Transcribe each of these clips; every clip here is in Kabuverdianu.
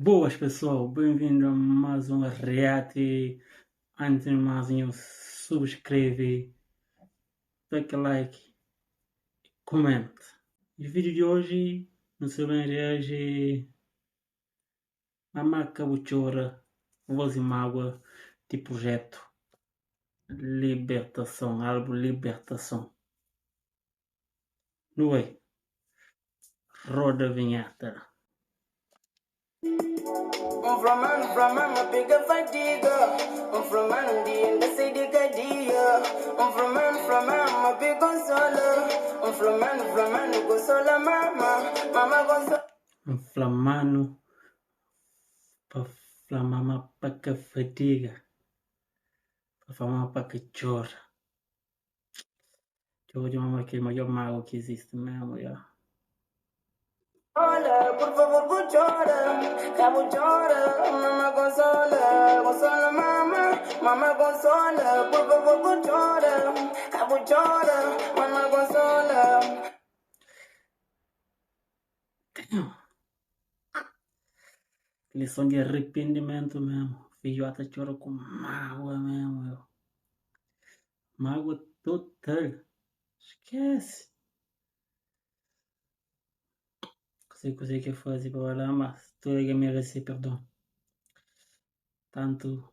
Boas pessoal, bem-vindo a mais um react. Antes de mais, nenhum subscreve, dá like, comente. E o vídeo de hoje, não sei bem reage Mama Cabuchora, Voz e Mágoa, de projeto Libertação, álbum Libertação. Não é? Roda a vinheta. From pega fadiga. From the city cadia. From ma big consola. From consola mama. Mama consola. Inflamando pa flamama pa que fadiga. Pa flamama pa que chora. Chora de mama que é o maior mago que existe mesmo, já. Hola, por favor, chora, cabo chora, mamá consola, consola mamá, mamá consola, por favor, chora, cabo chora, mamá consola. Damn. Lição de arrependimento mesmo. Filhota chora com mágoa mesmo. Eu. Mágoa total. Esquece. Sei que que fazer para lá, mas tu é que merece perdão. Tanto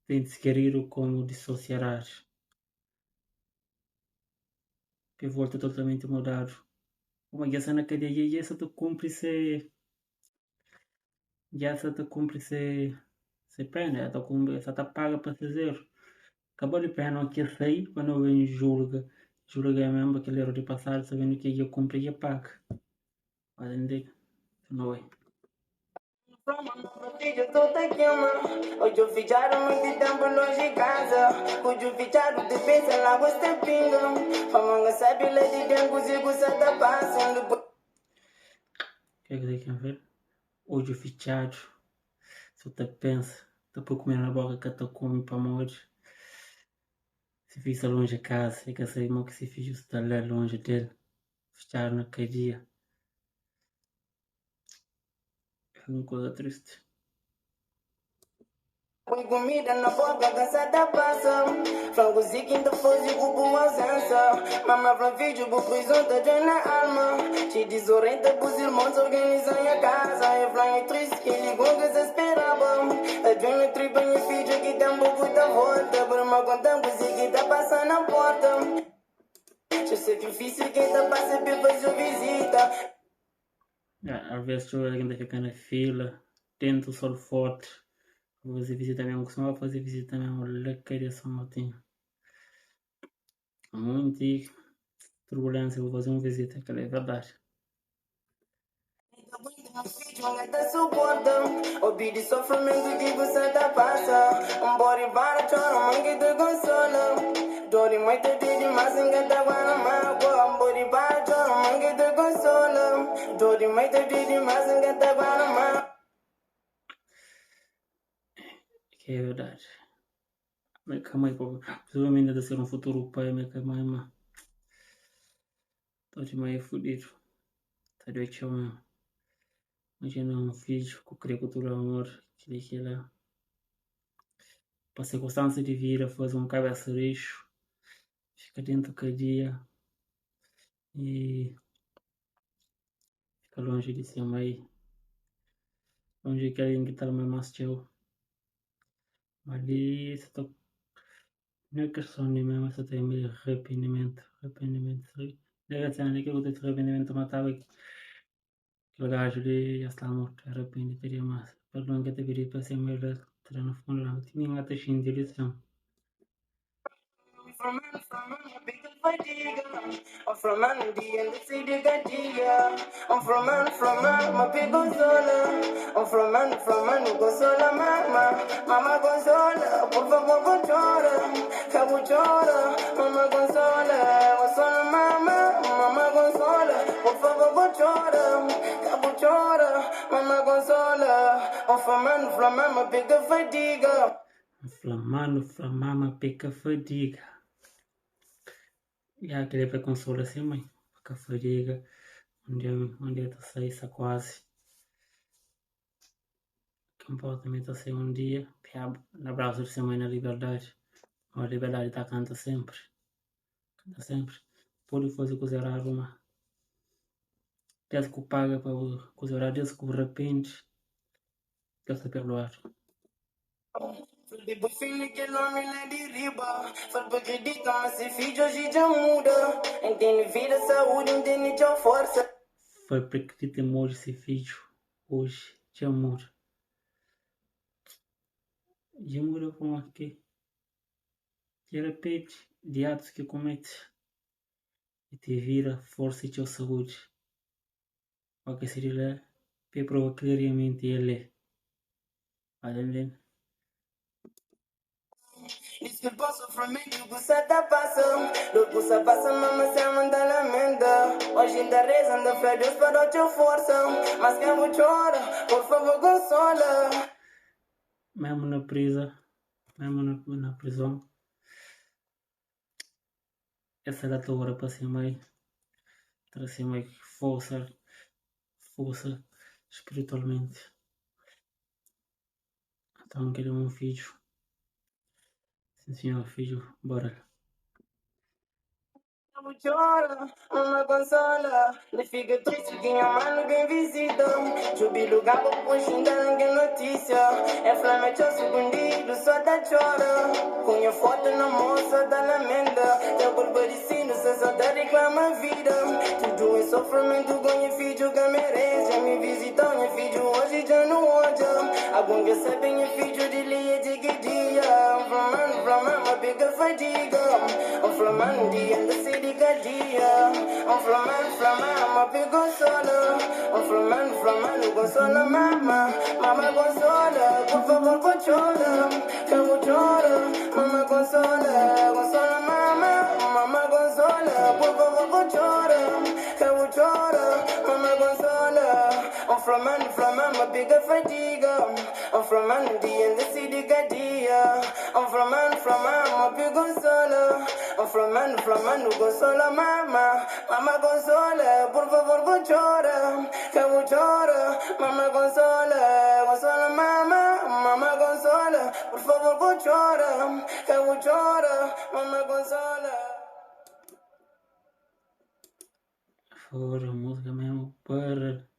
entes querido como de sociedade. Que volta totalmente mudado. Uma essa na cadeia e essa tu cumpre se. E essa tu cumpre se. Se pena, essa cumpre, essa tá paga para fazer. Acabou de pena que sair quando vem julga. Julga mesmo aquele erro de passado, sabendo que eu cumpre e paga. Mas ainda não é. Filho toda queima. Hoje eu ficaram muito tempo longe de casa. Hoje eu ficaram de pensa lá você pinga. Famanga sabe lá de dentro, consigo tá passando. O que é que você quer ver? Olho fechado. Só te pensa. Depois comer na boca que te come para morrer. Se fica longe de casa, fica sem irmão que se filho está lá longe dele. Fechado na cadeia. É uma coisa triste. Põe comida na boca, cansada passa. Frango ziquinho foge com ausência. Mama pra filho, bu prisão, tá na alma. Te desorienta, pros irmãos organizam a casa. É flanho triste que ligou que se esperava. A dona tripa, minha filha, que tem um pouco da volta. Por uma conta, que tá passando na porta. Eu sacrifício quem tá passando pra fazer visita. Às vezes ainda fica na fila, dentro do sol forte. Vou fazer visita mesmo, costumava fazer visita mesmo, lá São Martinho. Muita turbulência, vou fazer uma visita, aquela é verdade. Obi de sofrimento que você tá passa. Um body para chora, mãe que te consola. Dori muito de demais, engata guarda mágoa. Um body para chora, mãe que te consola. Dori muito de demais, engata guarda mágoa. Que é verdade. Mas calma aí, possivelmente ainda ser um futuro pai, mas calma aí, mano. Tô demais fudido. Tá doido mesmo. Imagina um filho que cria cultura amor, que que lá. Para circunstância de vida, fazer um cabeça lixo, fica dentro da cadeia e fica longe de sua mãe, longe de alguém que está mais teu. Mas ali, você tá... Não é questão de mesmo, você tem meio arrependimento, arrependimento. Deve ser ali que eu tenho arrependimento, matava aquele gajo ali já está morto, arrependido, teria mais. Perdão que te pedi para ser melhor, terá no fundo lá, tinha até direção. From the city cadia. I'm from ma big consola. I'm from consola mama. Mama consola, por favor chora. Cabo chora, mama consola. Consola mama, mama consola. Por favor chora. Cabo chora, mama consola. I'm from ma big fadiga. Inflamando, flamama, pica fadiga. E aquele para consola assim, mãe. Pica fadiga. Onde onde tá sair essa quase. Ki inporta ma el ta sai un dia na brasu di se mai na liberdadi. Ma liberdadi ta kanta sempri, kanta sempri. Podi fazi kuza eradu, ma des ku paga pa bu kuza eradu, des ku rapende, Deus ta perduadu. Fla bu filho que nome lá de riba. Fala pra acredita, mas se filho hoje já muda. Entende vida, saúde, entende tchau força. Fla pa acredita ma oji se fidju oji dja muda. Dja muda pamodi ki dja rapende di atus ki kumete i ten vida, forsa i txeu saúdi. Pa ka ser di la pa el prova klariamenti el é. Ba ta ntende? Desculpa sofrimento que você tá passando. Dor que você passa, mama se manda lamenta. Hoje ainda reza, anda fé Deus para dar teu força. Mas quem vou chora, por favor consola. Mesmu na prisa, mesmu na prizon, el sta la ta ora pa se mai, tra se mai forsa, forsa spiritualmenti. Nton kel é un fidju, sim senhor, fidju baral. Não chora, mama consola. Não fica triste que minha mano vem visita. Júbilo gabo, puxinda, que notícia. É flama, tchau, escondido, só tá chora. Com minha foto na moça, tá lamenta. Tá culpa de sino, cê só tá reclama a vida. Tudo é sofrimento com minha filho que merece. Já me visitou, minha filho hoje já não olha. Algum que sabe, minha filho de lia de que dia. Flamando, flamando, pica fadiga. Um flamando, dia da city cadia. Um flamando, flamando, pica consola. Um flamando, flamando, consola mama. Mama consola, por favor, conchola. Que chora, mama consola. Consola mama, mama consola. Por favor, conchora. Que chora, mama consola. Um flamando, flamando, pica fadiga. Um flamando, dia da city cadia. Um flamando, flamando, pica consola. Um flamando, flamando, consola mama. Mama consola, por favor, conchora. Que chora, mama consola. Consola mama, mama consola. Por favor, conchora. Que chora, mama consola. Fora, música mesmo para.